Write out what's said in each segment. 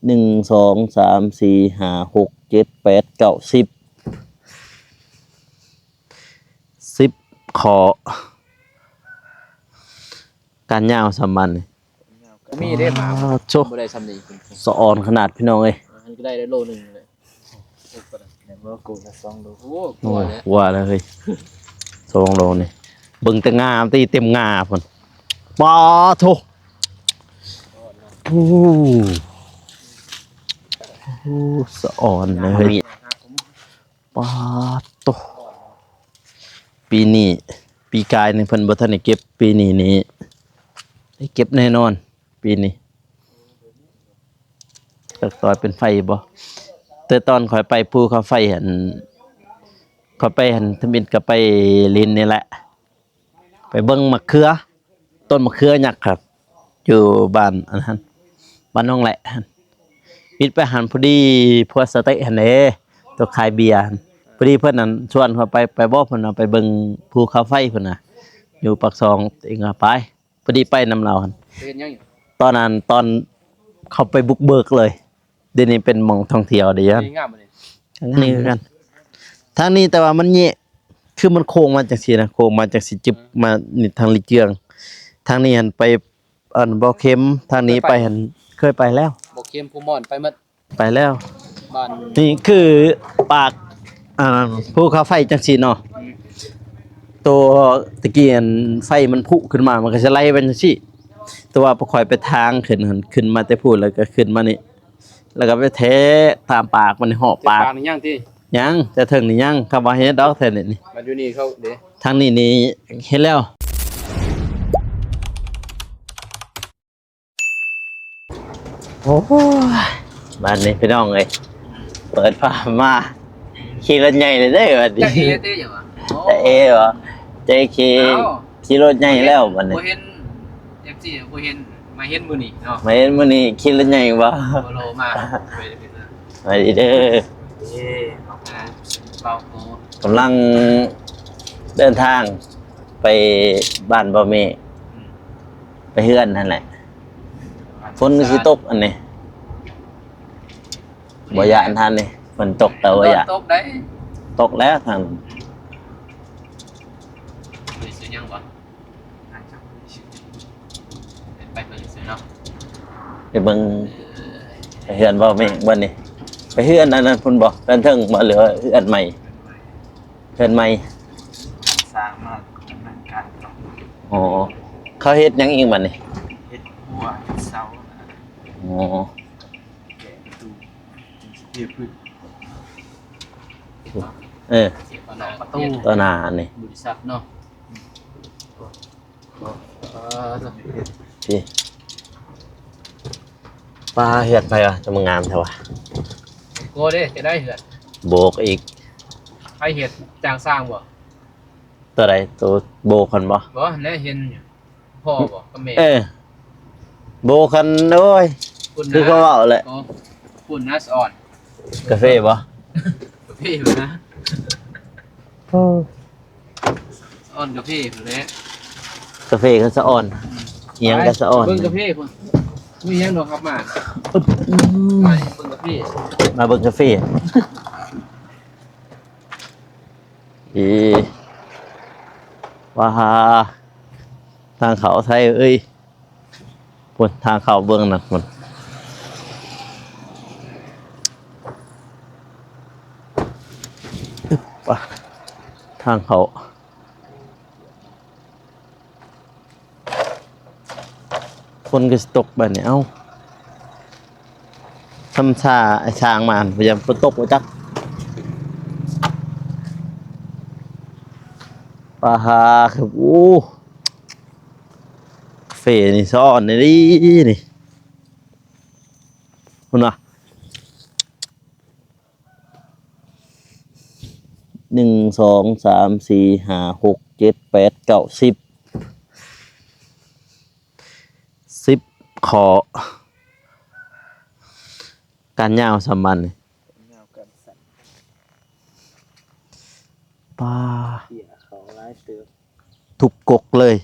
ໜຶ່ງ ສອງ ສາມ ສີ່ ຫ້າ ຫົກ ເຈັດ ແປດ ເກົ້າ ສິບ ສິບຂໍ້. ການຍາວສ່ຳບັດນີ້ ມີເດ້ ໝາ ໂອ້ໂຫ ບໍ່ໄດ້ສ່ຳນີ້ ສະອອນຂະໜາດ ພີ່ນ້ອງເອີຍ. ຫັ້ນກໍໄດ້ໂລໜຶ່ງແຫຼະ ໄດ້ບໍ່ ໂກລະສອງໂລ. ໂອ້ ກວ່າແລ້ວ ກວ່າແລ້ວເຮີ້ຍ ສອງໂລນີ້. ເບິ່ງແຕ່ງາຕິ ເຕັມງາພຸ້ນ. ປາໂທ ໂອ້ ໂອ້ ສະອອນເລີຍ. ປາດໂຕ ປີນີ້ ປີກາຍນີ້ເພິ່ນບໍ່ທັນໄດ້ເກັບ ປີນີ້ນີ້ໄດ້ເກັບແນ່ນອນ ປີນີ້. ຈັກຕອນເປັນໄຟບໍ່ ແຕ່ຕອນຂ້ອຍໄປພູເຂົາໄຟຫັ້ນ ຂ້ອຍໄປຫັ້ນ ທຳອິດກໍໄປຫຼິ້ນນີ້ແຫຼະ. ໄປເບິ່ງໝາກເຂືອ ຕົ້ນໝາກເຂືອຍັກຄັບ ຢູ່ບ້ານອັນນັ້ນ ບ້ານໜອງແລະຫັ້ນ. ວິດໄປຫັ້ນພໍດີ ພວກສະເຕະຫັ້ນເດ້ ຕົວຂາຍເບຍຫັ້ນ ພໍດີເພິ່ນນັ້ນຊວນຂ້ອຍໄປ ໄປບໍ່ ເພິ່ນວ່າໄປເບິ່ງພູເຂົາໄຟ ເພິ່ນນະ ຢູ່ປາກຊ່ອງ. ເອງວ່າໄປ ພໍດີໄປນຳລາວຫັ້ນ. ໄປເຮັດຫຍັງຢູ່? ຕອນນັ້ນ ຕອນເຂົາໄປບຸກເບີກເລີຍ. ດຽວນີ້ເປັນໝ່ອງທ່ອງທ່ຽວເດ້. ນີ້ງາມບໍ່ນີ້? ທາງນີ້ຄືກັນ ທາງນີ້ ແຕ່ວ່າມັນແຍະ ຄືມັນໂຄ້ງມາຈັ່ງຊີ້ນະ ໂຄ້ງມາຈັ່ງຊີ້ ຈຶບມານີ້ ທາງລີເຈື່ອງ. ທາງນີ້ຫັ້ນໄປ ອັນ ບໍ່ເຂັມ ທາງນີ້ໄປຫັ້ນ ເຄີຍໄປແລ້ວ. ບໍ່ເຂັມ ພູມ່ອນ ໄປໝົດ ໄປແລ້ວ. ບ້ານນີ້ຄືປາກ ອ່າ ພູເຂົາໄຟຈັ່ງຊີ້ເນາະ. ອືມ ໂຕຕະກີ້ອັນໄຟມັນພຸຂຶ້ນມາ ມັນກໍຈະໄຫຼໄປຈັ່ງຊີ້ ແຕ່ວ່າພວກຂ້ອຍໄປທາງຂຶ້ນຫັ້ນ ຂຶ້ນມາແຕ່ພຸ້ນ ແລ້ວກໍຂຶ້ນມານີ້ ແລ້ວກໍໄປແທະຕາມປາກມັນ ເຫາະປາກ. ປາກນີ້ຍັງຕິ? ຍັງ ແຕ່ເທິງນີ້ຍັງ ເຂົາວ່າເຮັດດອກແຖວນີ້. ມາຢູ່ນີ້ເຂົາເດ້ ທາງນີ້ນີ້ເຮັດແລ້ວ. ໂອ້ຍ ບາດນີ້ພີ່ນ້ອງເອີຍ ເປີດພາບມາ ຂີ່ລົດໃຫຍ່ເລີຍເດ້ບາດນີ້. ຈັກເອຕິຫຍັງວະ? ຈັກເອຫວະ? ຈັກຂີ່ ເອົ້າ ຂີ່ລົດໃຫຍ່ແລ້ວບາດນີ້. ບໍ່ເຫັນ ເອັຟຊີ ບໍ່ເຫັນ ມາເຫັນມື້ນີ້ເນາະ ມາເຫັນມື້ນີ້ຂີ່ລົດໃຫຍ່ບໍ່? ໂລມາ ສະບາຍດີເດີ. ເອີ ເວົ້າໂຕ ກຳລັງເດີນທາງໄປບ້ານບໍ່ເມ ອືມ ໄປເຮືອນຫັ້ນແຫຼະ. ຝົນກໍຊິຕົກອັນນີ້ ບໍ່ຢ້ານທ່ານນີ້ ຝົນຕົກແຕ່ບໍ່ຢ້ານ. ຕົກໄດ໋ ຕົກແລ້ວທ່ານ. ໄປຊື້ຫຍັງບໍ່? ໄປເບິ່ງຊື່ເນາະ ໄປເບິ່ງ ເອີ ໄປເຮືອນບໍ່ແມ່ນ ວັນນີ້ ໄປເຮືອນອັນນັ້ນພຸ້ນບໍ່? ເຮືອນເທິງບໍ່ ຫຼືວ່າເຮືອນໃໝ່? ເຮືອນໃໝ່ ສ້າງມາດຳເນີນການ. ອໍ ເຂົາເຮັດຫຍັງອີກບັດນີ້? ເຮັດຄົວ ເຮັດເສົາ. ອໍ ແກະປະຕູ ເທພື້ນ ເອີ ປະຕູ ຕໍ່ໜ້ານີ້ ບໍລິສັດເນາະ. ເອີ ເອີ ເຮັດ ພີ່ ປ້າ ເຮືອນໃຜວະ ຈະມາງາມແທ້ວະ? ໂກເດ້ ຈະໄດ້ເຮືອນ ໂບກອີກ. ໃຜເຮັດ ຈ້າງຊ່າງບໍ່? ໂຕໃດ ໂຕໂບກຫັ້ນບໍ່? ບໍ່ ແລະເຫັນຢູ່ ພໍ່ບໍ່ກັບແມ່? ເອີ ໂບກຫັ້ນ ໂອ້ຍ ພຸ້ນນະ ຄືເຂົາເວົ້າແຫຼະ ພຸ້ນນະ ສະອອນ ກາເຟບໍ່? ກາເຟພຸ້ນນະ ໂອ້ ສະອອນກາເຟພຸ້ນແຫຼະ ກາເຟກໍສະອອນ ອືມ ອີ່ຫຍັງກໍສະອອນ. ໄປເບິ່ງກາເຟພຸ້ນ ມີຫຍັງດອກກັບມາ ອືມ ໄປເບິ່ງກາເຟ ມາເບິ່ງກາເຟ. ເອີ ວ້າ ທາງເຂົ້າໄທເອີຍ ພຸ້ນ ທາງເຂົ້າເບື້ອງນັ້ນພຸ້ນ. ປະ ທາງເຂົ້າ ຝົນກໍຊິຕົກບາດນີ້. ເອົ້າ ທຳຊາໄອ້ຊ້າງມາ ບໍ່ຢ້ານຝົນຕົກບໍ່ຈັກ. ປາຫາ ໂອ້ ກາເຟນີ້ສະອອນອີ່ຫຼີນີ້ ພຸ້ນນະ. ໜຶ່ງ ສອງ ສາມ ສີ່ ຫ້າ ຫົກ ເຈັດ ແປດ ເກົ້າ ສິບ ສິບຂໍ້. ການຍາວສ່ຳບັດນີ້ ຍາວການສັ້ນ ປາ ເບຍເຂົາຫຼາຍເຕີບ. ທຸກກົກເລີຍ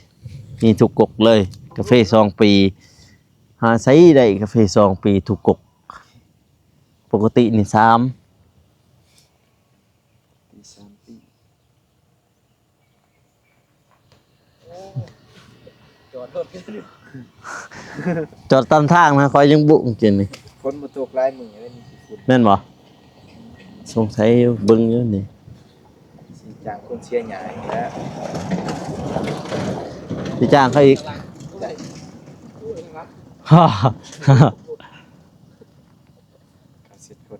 ມີທຸກກົກເລີຍ. ກາເຟສອງປີ ຫາໃສໄດ້ກາເຟສອງປີ ທຸກກົກ. ປົກກະຕິນີ້ສາມ ຕີສາມຕີ ຈອດລົດ ຈອດຕາມທາງນະ ຂ້ອຍຍັງບຸກິນນີ້ ຝົນບໍ່ຕົກຫຼາຍມື້ແລ້ວນີ້ ແມ່ນບໍ່? ສົງໄສຢູ່ ເບິ່ງຢູ່ນີ້ ຊິຈ້າງຄົນເສຍຫຍ້າອີກແລ້ວ ຊິຈ້າງເຂົາອີກ ການເຊັດຄົນ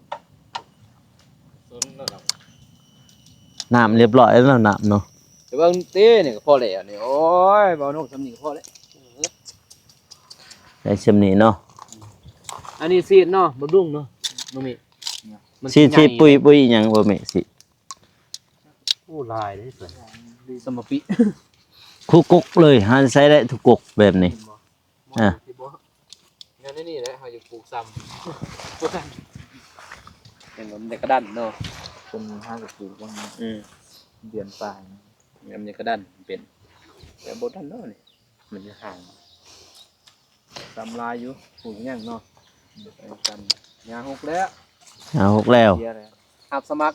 ນ້ຳລຽບຮ້ອຍແລ້ວ ນ້ຳເນາະ ແຕ່ວ່າເຕະນີ້ກໍພໍແລ້ວນີ້ ໂອ້ຍ ເບົານົກຊ່ຳນີ້ກໍພໍແລ້ວ ໄດ້ຊ່ຳນີ້ເນາະ ອັນນີ້ສີດເນາະ ບຳລຸງເນາະ ນ້ອງມີ ມັນ ສີດ ສີດປຸຍ ປຸຍອີ່ຫຍັງບໍ່ແມ່ ສີດ ໂອ້ ຫຼາຍເດ້ ສຳມະປິ ຄູ່ກົກເລີຍ ຫາໃຊ້ໄດ້ທຸກກົກແບບນີ້ ເຫັນບໍ່? ອ່າ ແນວນີ້ແຫຼະ ເຮົາຢາກປູກຊ້ຳ ບໍ່ທັນ ເຫັນບໍ່ ມັນຈະກະດັນເນາະ ຄົນຫາກໍປູກວ່າ ອືມ ເດືອນປາຍ ມັນຈະກະດັນເປັນ ແຕ່ບໍ່ທັນເນາະນີ້ ມັນຈະຫ່າງ ຊ້ຳຫຼາຍຢູ່ ປູກຫຍັງເນາະ ຊ້ຳ ຫຍ້າຫົກແລ້ວ ຫຍ້າຫົກແລ້ວ ເສຍແລ້ວ ຮັບສະໝັກ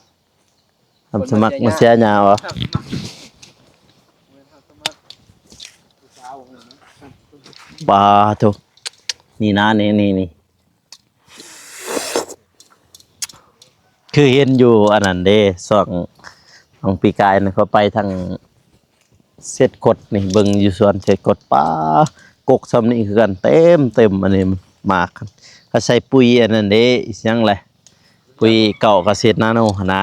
ຮັບສະໝັກມາເສຍຫຍ້າບໍ່? ປາໂທ ນີ້ນະ ນີ້ ນີ້ ນີ້ ຄືເຫັນຢູ່ອັນນັ້ນເດ້ ຊ່ວງ ຊ່ວງປີກາຍນະ ເຂົາໄປທາງເສັດກົດນີ້ ເບິ່ງຢູ່ສວນເສັດກົດ ປາ ກົກຊ່ຳນີ້ຄືກັນ ເຕັມ ເຕັມ ອັນນີ້ໝາກ ເຂົາໃສ່ປຸຍອັນນັ້ນເດ້ ອີຫຍັງແຫຼະ ປຸຍເກົ້າກະເສດນາໂນຫັ້ນນະ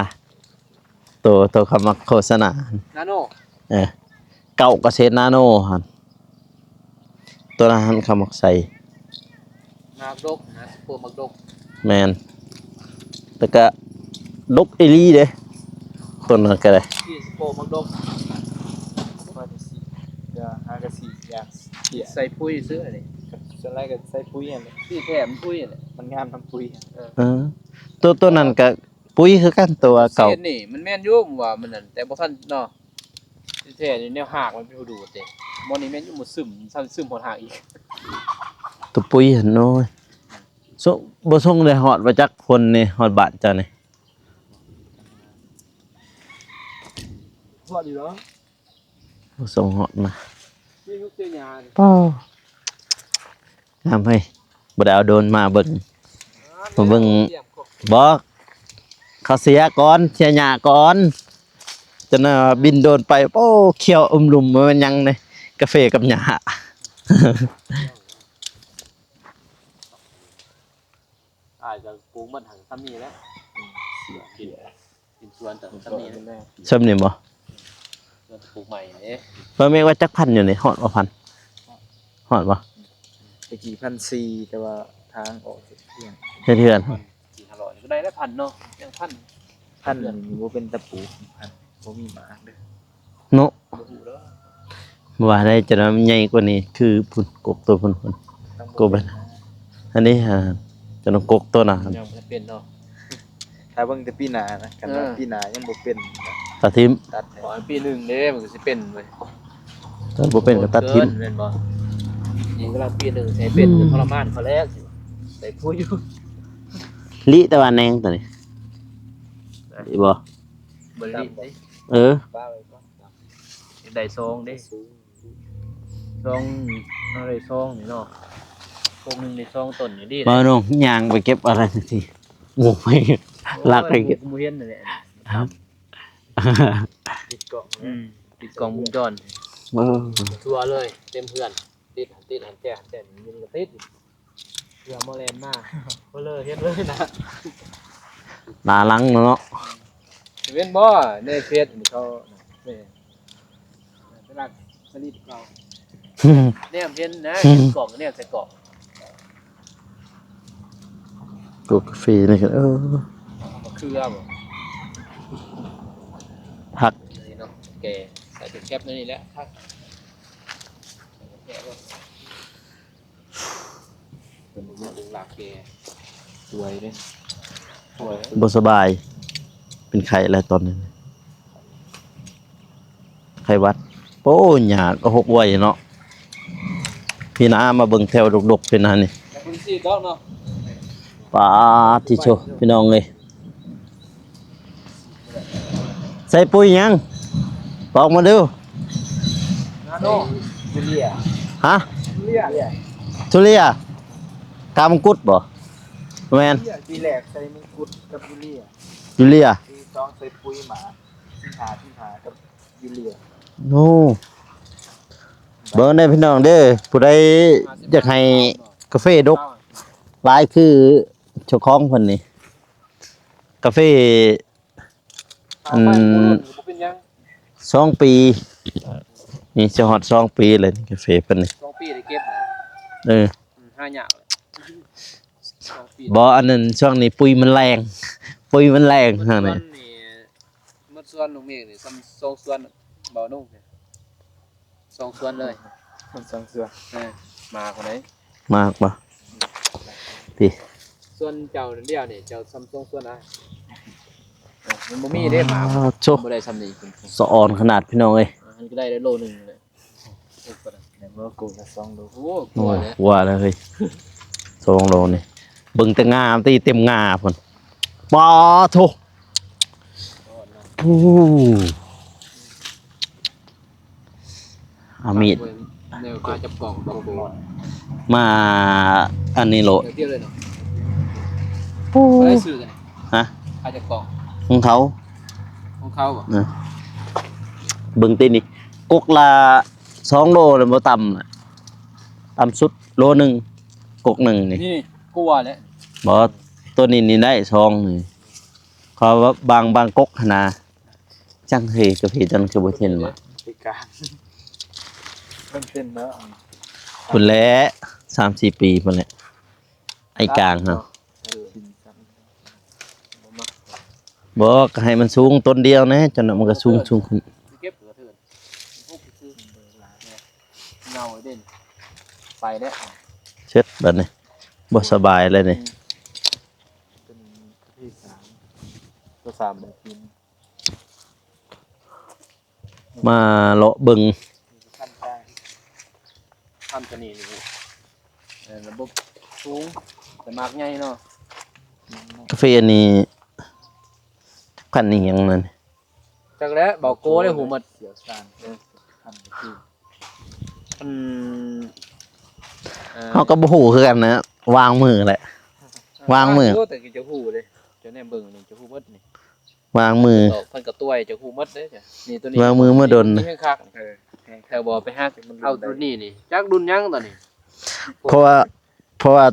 ໂຕ ໂຕເຂົາມັກໂຄສະນາ ນາໂນ ເອີ ເກົ້າກະເສດນາໂນຫັ້ນ ໂຕນັ້ນຫັ້ນເຂົາມັກໃສ່ ໝາກດົກນະ ພວກໝາກດົກ ແມ່ນ ແລ້ວກະດົກອີ່ຫຼີເດ້ ຄົນນັ້ນກະໄດ້ ທີ່ສະໂປໝາກດົກ ປະມານສີ່ ເພື່ອຫາກະສີດຢາກ ໃສ່ປຸຍຊື່ອັນນີ້ ສ່ວນຫຼາຍກໍໃສ່ປຸຍຫັ້ນແຫຼະ ທີ່ແທ້ມັນປຸຍຫັ້ນແຫຼະ ມັນງາມນຳປຸຍ ເອີ ເອີ ໂຕ ໂຕນັ້ນກະປຸຍຄືກັນ ໂຕວ່າເກົ່າ ເສດນີ້ມັນແມ່ນຢູ່ ວ່າມັນນັ້ນ ແຕ່ບໍ່ທັນເນາະ ທີ່ແທ້ນີ້ແນວຮາກມັນເປັນຜູ້ດູດເດ້ ໝໍນີ້ແມ່ນຢູ່ ບໍ່ຊຶມ ຊຳຊຶມຮອດຮາກອີກ ໂຕປຸຍຫັ້ນ ໂອ້ຍ ໂຊ ບໍ່ຊົງໄດ້ຮອດວ່າຈັກຄົນນີ້ ຮອດບ້ານເຈົ້ານີ້ ຮອດຢູ່ເນາະ ບໍ່ສົ່ງຮອດມາ ມີລູກເສືອຫຍ້ານີ້ ປ້າ ງາມເຮີ້ຍ ບໍ່ໄດ້ເອົາໂດຣນມາເບິ່ງ ມາເບິ່ງ ບໍ່ ເຂົາເສຍກ່ອນ ເສຍຫຍ້າກ່ອນ ຈົນວ່າບິນໂດຣນໄປ ໂອ້ ຂຽວອຶມລຸມ ບໍ່ແມ່ນຫຍັງເດ້ ກາເຟກັບຫຍ້າ ອ້າຍກໍປູກມັນຫັ້ນຊ່ຳນີ້ແຫຼະ ອືມ ເສຍເຂດ ເປັນສວນຈາກຊ່ຳນີ້ແຫຼະ ຊ່ຳນີ້ບໍ່? ສວນປູກໃໝ່ເດ້ ເບິ່ງແມ່ນວ່າຈັກພັນຢູ່ນີ້ ຮອດບໍ່ພັນ? ຮອດບໍ່? ແຕ່ກີ້ພັນສີ່ ແຕ່ວ່າທາງອອກເຮັດເຮືອນ ເຮັດເຮືອນ ສີ່ຫ້າຮ້ອຍກໍໄດ້ແລ້ວ ພັນເນາະ ຍັງພັນ ພັນນີ້ບໍ່ເປັນຕະປູກ ພັນ ບໍ່ມີໝາກເດີ້ ເນາະ ບໍ່ຮູ້ເດີ້ ວ່າໄດ້ຈະນຳໃຫຍ່ກວ່ານີ້ ຄືພຸ້ນ ກົກໂຕພຸ້ນ ກົກເປັນ ອັນນີ້ຫາຈະນຳກົກໂຕນະ ຍັງບໍ່ທັນເປັນເນາະ ຖ້າເບິ່ງແຕ່ປີໜ້ານະ ຄັນວ່າ ເອີ ປີໜ້າຍັງບໍ່ເປັນ ຕັດຖິ້ມ ຕັດໃຫ້ ຂໍໃຫ້ປີໜຶ່ງເດ້ ມັນກໍຊິເປັນເວີຍ ຖ້າບໍ່ເປັນກໍຕັດຖິ້ມ ແມ່ນບໍ່? ນີ້ກຳລັງປີໜຶ່ງ ໃຫ້ເປັນ ອືມ ກໍທໍລະມານເຂົາແລ້ວ ໃສ່ປຸຍຢູ່ ລິແຕ່ວ່າແນງຕົວນີ້ ລິບໍ່? ບໍ່ລິເດ້ ເອີ ໄດ້ສອງເດ້ ສອງ ເອົາໄດ້ສອງນີ້ເນາະ ພວກໜຶ່ງໄດ້ສອງຕົ້ນນີ້ເດ້ ມານ້ອງຍ່າງໄປເກັບອະໄລທີ່ງງໄປ ໂອ້ຍ ລັກໄປເກັບ ບໍ່ເຫັນນັ້ນແຫຼະ ຕິດກ້ອງ ອືມ ຕິດກ້ອງວົງຈອນ ເອີ ທົ່ວເລີຍ ເຕັມເຮືອນ ຕິດ ຕິດຫັ້ນແຈ ຫັ້ນແຈ ນີ້ກໍຕິດ ເພື່ອມາແລ່ນມາ ເພິ່ນເລີເຮັດເລີຍນະ ໜ້າຫຼັງເນາະ ເຫັນບໍ່ ໃນເຟສນີ້ເຂົາ ນີ້ ເປັນລັກສະລິດເກົ່າ ແນມເຫັນນະ ເຫັນກ້ອງ ແນມໃສ່ກ້ອງ ກົກກາເຟນີ້ກໍ ເອີ ມະເຂືອບໍ່ ຜັກ ນີ້ເນາະ ແກະໃສ່ເປັນແກັບໃນນີ້ແຫຼະ ຜັກ ເປັນເລື່ອງລາວແກ່ ປ່ວຍເດ້ ປ່ວຍ ບໍ່ສະບາຍ ເປັນໄຂ້ແລ້ວຕອນນີ້ ໄຂ້ຫວັດ ໂອ້ ຫຍ້າກໍຫົກໄວເນາະ ພີ່ນາມາເບິ່ງແຖວດົກໆ ພີ່ນານີ້ ແຕ່ເພິ່ນສີດດອກເນາະ ປາດຕິໂທ ພີ່ນ້ອງເອີຍ ໃສ່ປຸຍຫຍັງ? ບອກມາດູ. ນາໂນ ຢູເຣຍ. ຮະ? ຢູເຣຍ. ຢູເຣຍ ກາມງກຸດບໍ່? ບໍ່ແມ່ນ. ປີແລກໃສ່ມງກຸດກັບຢູເຣຍ. ຢູເຣຍ. ປີສອງໃສ່ປຸຍໝາ ສີ່ຫ້າ ສີ່ຫ້າກັບຢູເຣຍ. ໂອ້ ເບິ່ງເດີພີ່ນ້ອງເດີ ຜູ້ໃດຢາກໃຫ້ກາເຟດົກຫຼາຍຄືເຈົ້າຂອງເພິ່ນນີ້ ກາເຟ ອັນ ສອງປີ ນີ້ຈະຮອດສອງປີແລ້ວ ກາເຟເພິ່ນນີ້ ສອງປີໄດ້ເກັບນະ. ເອີ ຫາຍາກແຫຼະ ສອງປີ. ບໍ່ ອັນນັ້ນຊ່ວງນີ້ປຸຍມັນແລງ ປຸຍມັນແລງ ຊ່ວງນີ້ ໝົດສວນນ້ອງເມກນີ້ ສ່ຳສອງສວນເບົານຸ່ງ ສອງສວນເລີຍ ມັນສອງສວນ. ເອີ ມາຄົນໃດ ມາກບໍ່ ຕິ ສວນເຈົ້າດຽວນີ້ ເຈົ້າສ່ຳສອງສວນອ້າຍ. ມັນບໍ່ມີເດ້ ມາ ໂອ້ ບໍ່ໄດ້ສ່ຳນີ້ ສະອອນຂະໜາດ ພີ່ນ້ອງເອີຍ. ມັນກໍໄດ້ໂລໜຶ່ງເລີຍ ແລ້ວກໍໂກລະສອງໂລ. ໂອ້ ກວ່າແລ້ວເຮີ້ຍ ສອງໂລນີ້ ເບິ່ງແຕ່ງາຕິ ເຕັມງາພຸ້ນ. ປາໂທ ໂອ້ ເອົາມີດ ແນວຄາຈັບກອງ ມາອັນນີ້ໂລດ ດຽວເລີຍເນາະ. ໂອ້ ບໍ່ໄດ້ຊື້ກັນ ຮະ? ຄາຈັບກອງ ຂອງເຂົາ ຂອງເຂົາບໍ່? ນະ ເບິ່ງຕິນີ້ ກົກລະສອງໂລແລ້ວບໍ່ຕ່ຳນະ ຕ່ຳສຸດໂລໜຶ່ງ ກົກໜຶ່ງນີ້ ນີ້ກວ່າແຫຼະ. ບໍ່ ໂຕນີ້ນີ້ໄດ້ສອງນີ້ ເຂົາວ່າບາງ ບາງກົກຫັ້ນນະ. ຈັງເຮີ້ຍ ກາເຟຈັງຄືບໍ່ເຫັນວະ ໄອ້ກາງ ມັນເປັນແລ້ວ ພຸ້ນແຫຼະ ສາມສີ່ປີພຸ້ນແຫຼະ ໄອ້ກາງເຮົາ. ບໍ່ ກໍໃຫ້ມັນສູງຕົ້ນດຽວແດ່ ຈັກໜ່ອຍມັນກໍສູງ ສູງຂຶ້ນ. ເງົາເດັ່ນ ໄປແລ້ວ ເສັດບັດນີ້ ບໍ່ສະບາຍແລ້ວນີ້. ຕົວສາມ ຕົວສາມໄດ້ກິນ. ມາເລາະເບິ່ງ ພັນຕົວນີ້ ເອີ ລະບົບສູງ ແຕ່ໝາກໃຫຍ່ເນາະ. ກາເຟອັນນີ້ ພັນອີ່ຫຍັງນັ້ນ ຈັກແຫຼະ ເບົາໂກໄດ້ຮູ້ໝົດ. ອັນ ເອີ ເຮົາກໍບໍ່ຮູ້ຄືກັນນະ ວາງມືແຫຼະ ວາງມື ແຕ່ກໍຈະຮູ້ເດ້ ເຈົ້າແນມເບິ່ງນີ້ຈະຮູ້ໝົດນີ້. ວາງມື ເພິ່ນກໍຕົວະ ຈະຮູ້ໝົດເດ້. ນີ້ຕົວນີ້ ວາງມືມາດົນ ນີ້ແຮງຄັກ ເອີ ແຕ່ບໍ່ໄປຫາເອົາລຸ້ນນີ້ນີ້ ຈັກລຸ້ນຫຍັງຕົວນີ້. ເພາະວ່າ ເພາະວ່າ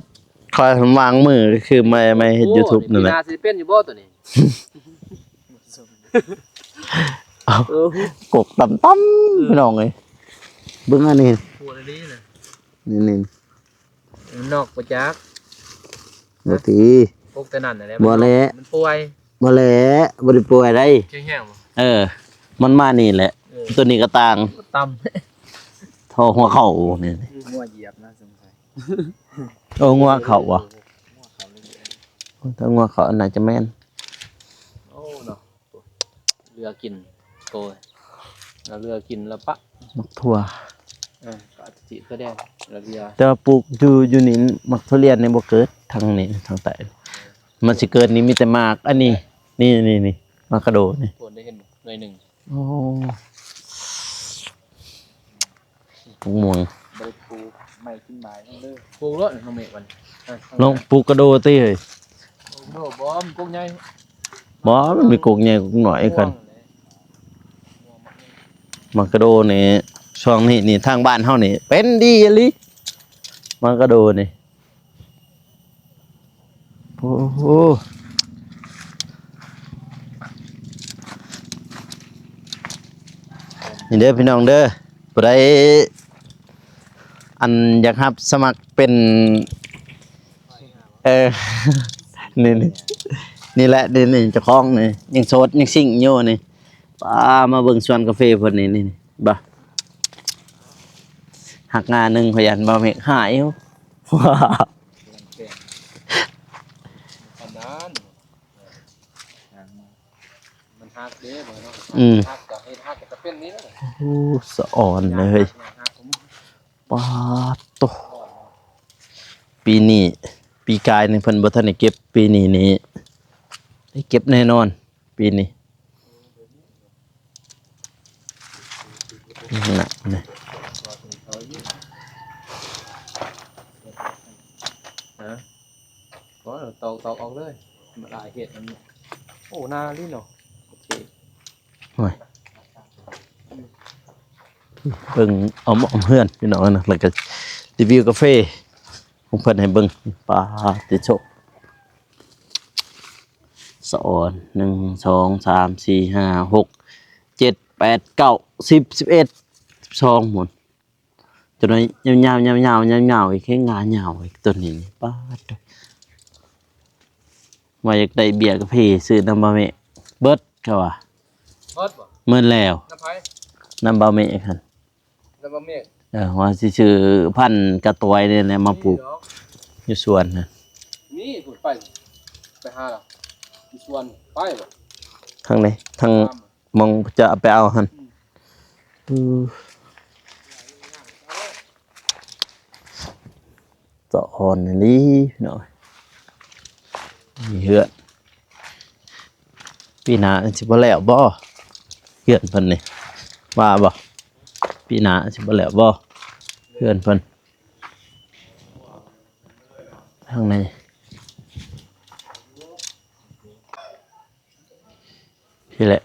ຂ້ອຍວາງມືຄືມາ ມາເຮັດຢູທູບນັ້ນແຫຼະ. ປີໜ້າຊິເປັນຢູ່ບໍ່ຕົວນີ້? ເອົາ ເອີ ກົກຕ່ຳໆ ເອີ ພີ່ນ້ອງເອີຍ ເບິ່ງອັນນີ້ ນີ້ໆ ນອກບໍ່ຈັກ ບໍ່ຕີ ປົກແຕ່ນັ້ນແຫຼະ ບໍ່ແຫຼະ ມັນປ່ວຍ ບໍ່ແຫຼະ ບໍ່ໄດ້ປ່ວຍໃດ ແຂງແຮງບໍ່? ເອີ ມັນມານີ້ແຫຼະ ເອີ ຕົວນີ້ກໍຕ່າງ ຕ່ຳ ທໍ່ຫົວເຂົ່ານີ້ ງົວຢຽບນະ ສົງໄສ ໂອ້ ງົວເຂົ້າບໍ່? ຖ້າງົວເຂົ້າໜ້າຈະແມ່ນ ໂອ້ເນາະ. ເຫຼືອກິນ ໂກຍ ເຫຼືອກິນລະປະ ໝາກຖົ່ວ ເອີ ກໍອາດຈະຕິກະແດງ ລະເຫຼືອ ແຕ່ວ່າປູກຢູ່ ຢູ່ນີ້ໝາກທຸລຽນນີ້ບໍ່ເກີດ ທາງນີ້ ທາງໃຕ້ ມັນຊິເກີດນີ້ມີແຕ່ໝາກອັນນີ້ ນີ້ໆ ໝາກກະໂດນີ້ ໂອນໄດ້ເຫັນໜ່ວຍໜຶ່ງ. ໂອ້ ປູກມ່ວງ ບໍ່ໄດ້ປູກໄມ້ກິນໄມ້ເດີ ປູກໂລດນ້ອງເມກ ວັນ ລອງປູກກະໂດຕິເຮີ້ຍ ປູກກະໂດບໍ່ ມັນກົກໃຫຍ່ ບໍ່ ມັນມີກົກໃຫຍ່ກົກນ້ອຍຄືກັນ. ໝາກກະໂດນີ້ ຊ່ວງນີ້ນີ້ ທາງບ້ານເຮົານີ້ ເປັນດີອີ່ຫຼີ ໝາກກະໂດນີ້. ໂອ້ໂຫ ນີ້ເດີພີ່ນ້ອງເດີ ຜູ້ໃດ ອັນ ຢາກຮັບສະໝັກເປັນ ເອີ ນີ້ ນີ້ ນີ້ແຫຼະ ນີ້ ນີ້ເຈົ້າຂອງນີ້ ຍັງໂສດ ຍັງຊິງຢູ່ນີ້. ປ້າ ມາເບິ່ງສວນກາເຟເພິ່ນນີ້ ນີ້ ນີ້ ບໍ່ ຫັກງ່າໜຶ່ງ ຂ້ອຍຢ້ານບໍ່ເມັກຫາຍຢູ່. ປານນັ້ນ ມັນຫັກເດ້ ບໍ່ເນາະ ອືມ ຫັກກໍເຮັດຫັກກໍເປັນນີ້ແຫຼະ. ໂອ້ ສະອອນເລີຍ ປາດໂຕ ປີນີ້ ປີກາຍນີ້ເພິ່ນບໍ່ທັນໄດ້ເກັບ ປີນີ້ນີ້ໄດ້ເກັບແນ່ນອນ ປີນີ້ ນີ້ນະ ນີ້ ຮະ ບໍ່ ຕອກ ຕອກອອກເລີຍ ມາຫຼາຍເຮັດອັນນີ້ ໂອ້ ນາລີເນາະ ໂອເຄ ໂອ້ຍ ເບິ່ງອ້ອມໆເຮືອນພີ່ນ້ອງເນາະ ແລ້ວກໍຣີວິວກາເຟຂອງເພິ່ນໃຫ້ເບິ່ງ ປາດຕິໂທ ສະອອນ ໜຶ່ງ ສອງ ສາມ ສີ່ ຫ້າ ຫົກ ເຈັດ ແປດ ເກົ້າ ສິບ ສິບເອັດ ສິບສອງໝູ່ ຈົນວ່າຍາວໆ ຍາວໆ ຍາວໆ ອີກ ແຮງງາຍາວອີກ ຕົ້ນນີ້ນີ້ ປາດໂທ້ ວ່າຢາກໄດ້ເບຍກາເຟຊື້ນຳບ່າວເມກ ເບິດ ເຂົາວ່າ ເບິດບໍ່? ເໝິດແລ້ວ ນຳໃຜ? ນຳບ່າວເມກຫັ້ນ ແລ້ວບໍ່ແມ່ນ ເອີ ວ່າຊິຊື້ພັນກະຕ່ອຍນີ້ແຫຼະມາປູກ ມີດອກ ຢູ່ສວນຫັ້ນ ມີພຸ້ນໄປ ໄປຫາລາວ ຢູ່ສວນ ໄປບໍ່? ທາງໃດ? ທາງ ຕາມ ໝ່ອງຈະໄປເອົາຫັ້ນ ອືມ ສະອອນອີ່ຫຼີເນາະ ມີເຮືອນ ປີໜ້າຊິບໍ່ແລ້ວບໍ່ ເຮືອນເພິ່ນນີ້ ວ່າບໍ່ ປີໜ້າຊິບໍ່ແລ້ວບໍ່ ເຮືອນເພິ່ນ ທາງໃນ ພີ້ແຫຼະ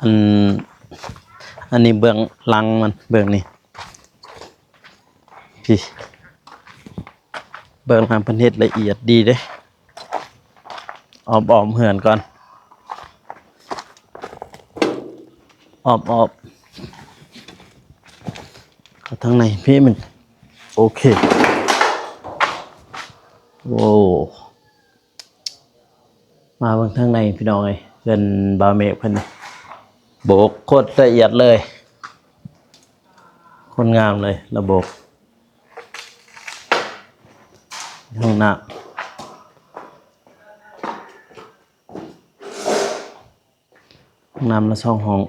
ອັນ ອັນນີ້ເບື້ອງຫຼັງມັນ ເບື້ອງນີ້ ພີ້ ເບື້ອງຫຼັງເພິ່ນເຮັດລະອຽດດີເດ້ ອ້ອມໆເຮືອນກ່ອນ ອ້ອມໆ ເຂົ້າທາງໃນພີ້ມັນ ໂອເຄ ໂອ້ ມາເບິ່ງທາງໃນພີ່ນ້ອງເອີຍ ເຮືອນບ່າວເມກເພິ່ນ ໂບກໂຄດລະອຽດເລີຍ ໂຄດງາມເລີຍ ລະບົບ ຫ້ອງນ້ຳ ຫ້ອງນ້ຳລະສອງຫ້ອງ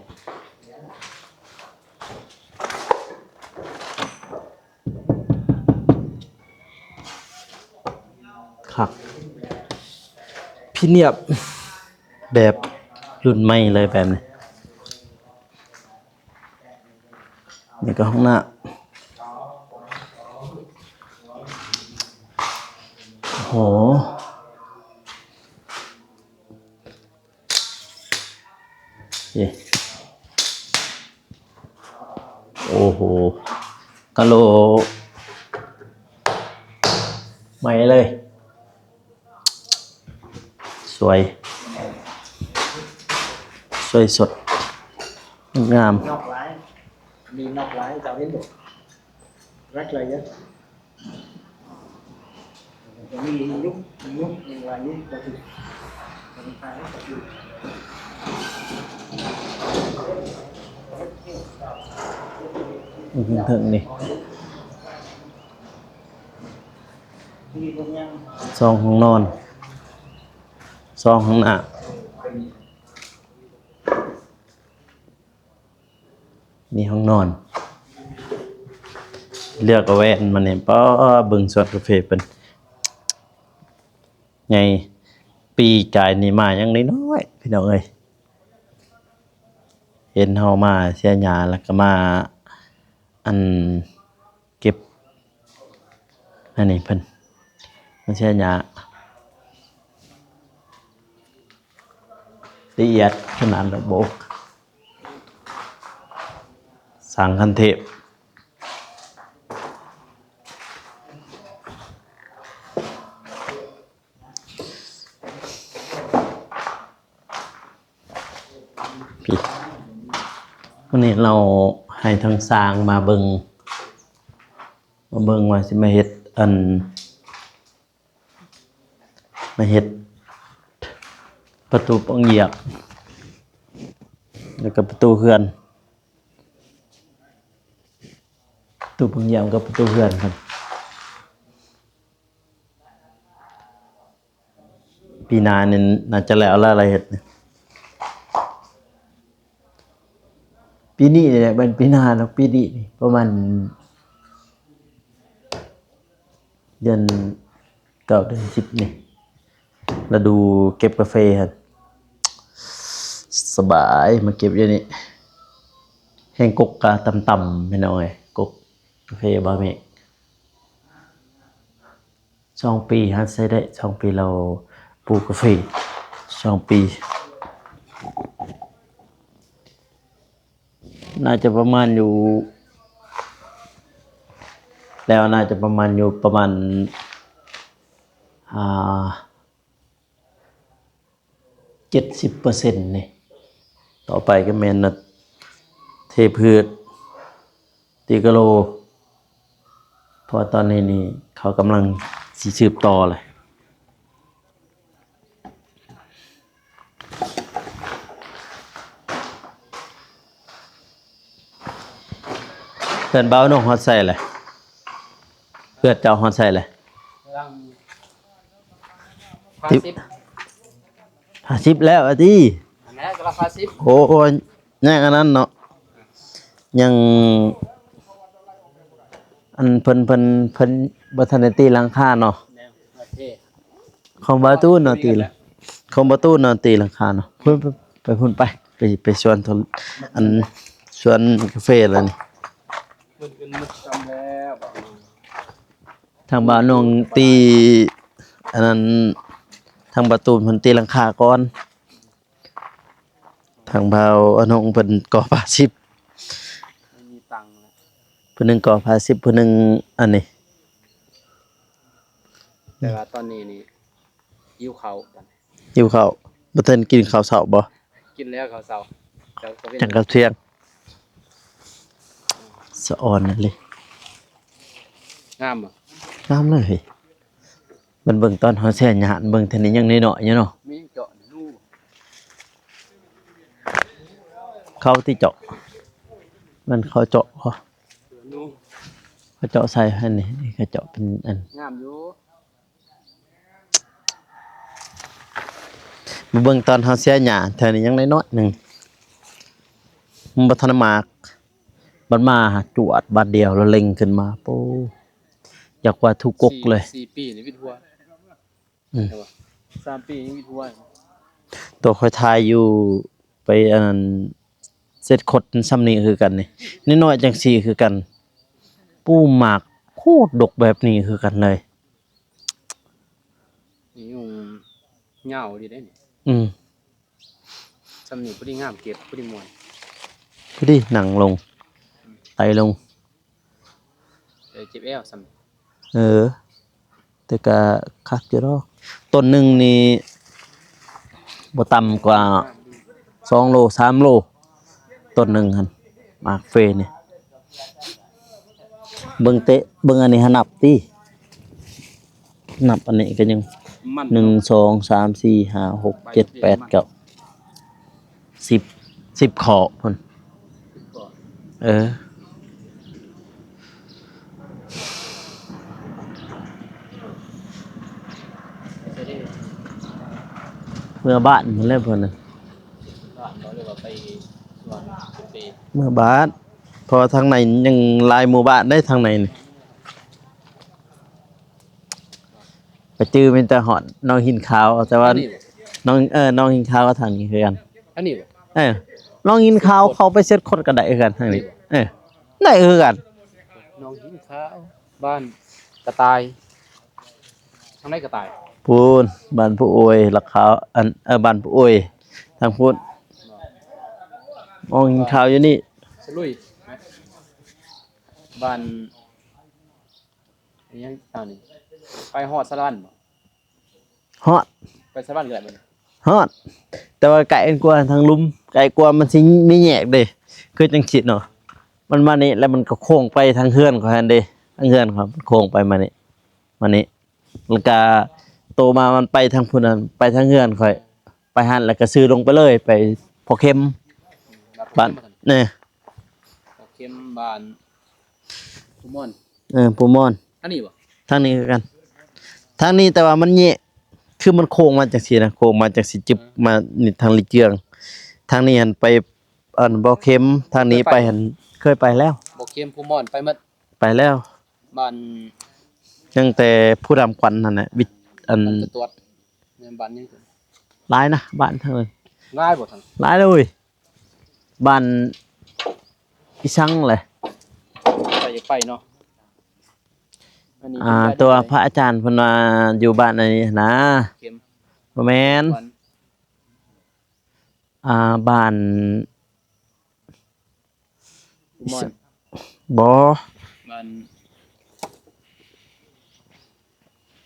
ຄັກ ພຣີມຽມ ແບບລຸ້ນໃໝ່ເລີຍແບບນີ້ ນີ້ກໍຫ້ອງນ້ຳ ໂອ້ໂຫ ເອີ ໂອ້ໂຫ ກະໂຫຼໃໝ່ເລີຍ ສວຍ ສວຍສົດ ງາມ ນອກຫຼາຍ ມີນອກຫຼາຍ ເຈົ້າເຫັນບໍ່? ລັກຫຼາຍເດີ ເທິງນີ້ ສອງຫ້ອງນອນ ສອງຫ້ອງນ້ຳ. ນີ້ຫ້ອງນອນ ເລືອກເອົາແວ່ນມານີ້ ປ້າ ເບິ່ງສວນກາເຟເພິ່ນໃຫຍ່ ປີກາຍນີ້ມາຍັງນ້ອຍໆ ພີ່ນ້ອງເອີຍ ເຫັນເຮົາມາເສຍຫຍ້າ ແລ້ວກໍມາ ອັນ ເກັບ ອັນນີ້ເພິ່ນ ມາເສຍຫຍ້າ ລະອຽດຂະໜາດ ລະບົບ ສັງຄັນເທບ. ພີ້ ມື້ນີ້ລາວໃຫ້ທາງຊ່າງມາເບິ່ງ ມາເບິ່ງວ່າຊິມາເຮັດ ອັນ ມາເຮັດປະຕູປ່ອງຢ້ຽມ ແລ້ວກໍປະຕູເຮືອນ ປະຕູປ່ອງຢ້ຽມກັບປະຕູເຮືອນເພິ່ນ. ປີໜ້ານີ້ໜ້າຈະແລ້ວລະ ລະເຮັດນີ້ ປີນີ້ແຫຼະ ແມ່ນປີໜ້າດອກ ປີນີ້ນີ້ປະມານ ເດືອນເກົ້າ ເດືອນສິບນີ້ ລະດູເກັບກາເຟຫັ້ນ ສະບາຍ ມາເກັບຢູ່ນີ້ ແຮ່ງກົກກະຕ່ຳໆ ພີ່ນ້ອງເອີຍ ກົກກາເຟບ່າວເມກ. ສອງປີ ຫາໃຊ້ໄດ້ສອງປີ ລາວປູກກາເຟສອງປີ. ໜ້າຈະປະມານຢູ່ ແລ້ວໜ້າຈະປະມານຢູ່ປະມານ ອ່າ ເຈັດສິບເປີເຊັນນີ້. ຕໍ່ໄປກໍແມ່ນນະ ເທພືດ ຕີກະໂລ ເພາະວ່າຕອນນີ້ນີ້ເຂົາກຳລັງຊິສືບຕໍ່ແຫຼະ. ເຮືອນບ່າວນົງຮອດໃສແຫຼະ? ເຮືອນເຈົ້າຮອດໃສແຫຼະ? ກຳລັງ ຫ້າສິບ ຫ້າສິບແລ້ວອະຕິ? ອັນນັ້ນກຳລັງຫ້າສິບ. ໂອ້ຍ ຍັງອັນນັ້ນເນາະ ຍັງ ອັນເພິ່ນ ເພິ່ນ ເພິ່ນບໍ່ທັນໄດ້ຕີຫຼັງຄາເນາະ. ແມ່ນ ໂອເຄ ຂອງບ່າວຕູນເນາະ ຕີລະ ຂອງບ່າວຕູນເນາະ ຕີຫຼັງຄາເນາະ. ພຸ້ນ ໄປພຸ້ນ ໄປ ໄປ ໄປສວນ ອັນສວນກາເຟລະນີ້. ເພິ່ນຂຶ້ນໝົດຊຳແລ້ວ ທາງບ່າວນົງຕີ ອັນນັ້ນ ທາງບ່າວຕູນເພິ່ນຕີຫຼັງຄາກ່ອນ. ທາງບ່າວອະນົງເພິ່ນກໍ່ຜ້າສິບ ມີຕັງແລ້ວ ຜູ້ໜຶ່ງກໍ່ຜ້າສິບ ຜູ້ໜຶ່ງອັນນີ້. ແຕ່ວ່າຕອນນີ້ນີ້ຫິວເຂົ້າ ຫິວເຂົ້າ. ບໍ່ທັນກິນເຂົ້າເຊົ້າບໍ່? ກິນແລ້ວເຂົ້າເຊົ້າ ແຕ່ກໍເປັນ ຈັ່ງກັບທ່ຽງ. ສະອອນເລີຍ ງາມບໍ່? ງາມເລີຍ. ມັນເບິ່ງຕອນເຮົາແຊ່ຫຍ້າ ເບິ່ງເທື່ອນີ້ຍັງນ້ອຍໆຢູ່ເນາະ. ມີເຈາະໜູ ເຂົາຕິເຈາະ ມັນເຂົາເຈາະບໍ່? ໜູ ເຂົາເຈາະໃສ່ຫັ້ນນີ້ ເຂົາເຈາະເປັນອັນ ງາມຢູ່. ມາເບິ່ງຕອນເຮົາແຊ່ຫຍ້າ ເທື່ອນີ້ຍັງນ້ອຍໆໜຶ່ງ ມັນບໍ່ທັນໝາກ. ບັດມາຫາຈວດບາດດຽວ ແລ້ວເລັ່ງຂຶ້ນມາ ໂອ້ ຢາກວ່າທຸກກົກເລີຍ. ສີ່ ສີ່ປີນີ້ວິດຫົວ ອືມ ແມ່ນບໍ່? ສາມປີຍັງວິດຫົວ. ໂຕຂ້ອຍຖ່າຍຢູ່ ໄປອັນນັ້ນ ເຊັດຄົດຊ່ຳນີ້ຄືກັນນີ້ ນ້ອຍໆຈັ່ງຊີ້ຄືກັນ. ປູໝາກໂຄດດົກແບບນີ້ຄືກັນເລີຍ. ນີ້ຍຸງຍາວດີເດ້ນີ້. ອືມ ຊ່ຳນີ້ພໍດີງາມ ເກັບພໍດີມ່ວນ ພໍດີນັ່ງລົງ ອືມ ໄຕລົງ. ເອີ ເຈັບແອວຊ່ຳ. ເອີ ແຕ່ກະຄັກຢູ່ດອກ. ຕົ້ນໜຶ່ງນີ້ບໍ່ຕ່ຳກວ່າສອງໂລ ສາມໂລ ຕົ້ນໜຶ່ງຫັ້ນ ໝາກເຟນີ້. ເບິ່ງເຕະ ເບິ່ງອັນນີ້ຫານັບຕິ ນັບອັນນີ້ກໍຍັງ ມັນ ໜຶ່ງ ສອງ ສາມ ສີ່ ຫ້າ ຫົກ ເຈັດ ແປດ ເກົ້າ ສິບ ສິບຂໍ້ພຸ້ນ. ເອີ ເມືອບ້ານພຸ້ນແຫຼະເພິ່ນນະ. ເມືອບ້ານ ເພາະວ່າທາງໃນຍັງຫຼາຍໝູ່ບ້ານເດ້ ທາງໃນນີ້. ໄປຈື່ມີແຕ່ຮອດໜອງຫີນຂາວ ແຕ່ວ່າ ອັນນີ້ບໍ່? ໜອງ ເອີ ໜອງຫີນຂາວກັບທາງນີ້ຄືກັນ. ອັນນີ້ບໍ່? ເອີ ໜອງຫີນຂາວເຂົ້າໄປເຊັດຄົດກໍໄດ້ຄືກັນທາງນີ້. ນີ້ບໍ່? ເອີ ໄດ້ຄືກັນ. ໜອງຫີນຂາວ ບ້ານກະຕ່າຍ ທາງໃດກະຕ່າຍ? ພຸ້ນ ບ້ານຜູ້ອວຍ ລະຂາວ ອັນ ເອີ ບ້ານຜູ້ອວຍ ທາງພຸ້ນ. ໜອງຫີນຂາວຢູ່ນີ້ ສະລຸຍ ບ້ານ ອີຫຍັງແຖວນີ້ ໄປຮອດສາລະວັນບໍ່? ຮອດ ໄປສາລະວັນກໍໄດ້ບໍ່ນີ້? ຮອດ ແຕ່ວ່າໄກກວ່າທາງລຸ່ມ ໄກກວ່າ ມັນຊິມີແຍກເດ້ ຄືຈັ່ງຊີ້ເນາະ. ມັນມານີ້ແລ້ວມັນກໍໂຄ້ງໄປທາງເຮືອນຂ້ອຍຫັ້ນເດ້ ທາງເຮືອນຂ້ອຍໂຄ້ງໄປມານີ້ ມານີ້ ແລ້ວກະໂຕມາມັນໄປທາງພຸ້ນນັ້ນ ໄປທາງເຮືອນຂ້ອຍ ໄປຫັ້ນແລ້ວກະຊື່ລົງໄປເລີຍ ໄປພໍ່ເຂັມ ບ້ານ ເອີ ພໍ່ເຂັມ ບ້ານພູມ່ອນ. ເອີ ພູມ່ອນ. ທາງນີ້ບໍ່? ທາງນີ້ຄືກັນ ທາງນີ້ ແຕ່ວ່າມັນແຍກ ຄືມັນໂຄ້ງມາຈັ່ງຊີ້ນະ ໂຄ້ງມາຈັ່ງຊີ້ ຈຶບ ມານີ້ ທາງລີເຈືອງ ທາງນີ້ຫັ້ນໄປ ອັນ ບໍ່ເຂັມ ທາງນີ້ໄປຫັ້ນ ເຄີຍໄປແລ້ວ ບໍ່ເຂັມ ພູມ່ອນ ໄປໝົດ ໄປແລ້ວ. ບ້ານ ຍັງແຕ່ພູດຳຂວັນຫັ້ນແຫຼະ ວິ ອັນ ບ້ານຕະຕວດ ແມ່ນບ້ານຫຍັງ? ຫຼາຍນະ ບ້ານເຮົາ ຫຼາຍບໍ່ທ່ານ? ຫຼາຍເລີຍ ບ້ານອີ່ສັງແຫຼະ ຂ້ອຍຢາກໄປເນາະ. ອັນນີ້ ອ່າ ເປັນ ຕົວພະອາຈານເພິ່ນວ່າຢູ່ບ້ານອັນນີ້ນະ ເຂັມ ບໍ່ແມ່ນ ອ່າ ບ້ານ ບໍ່ ບ້ານ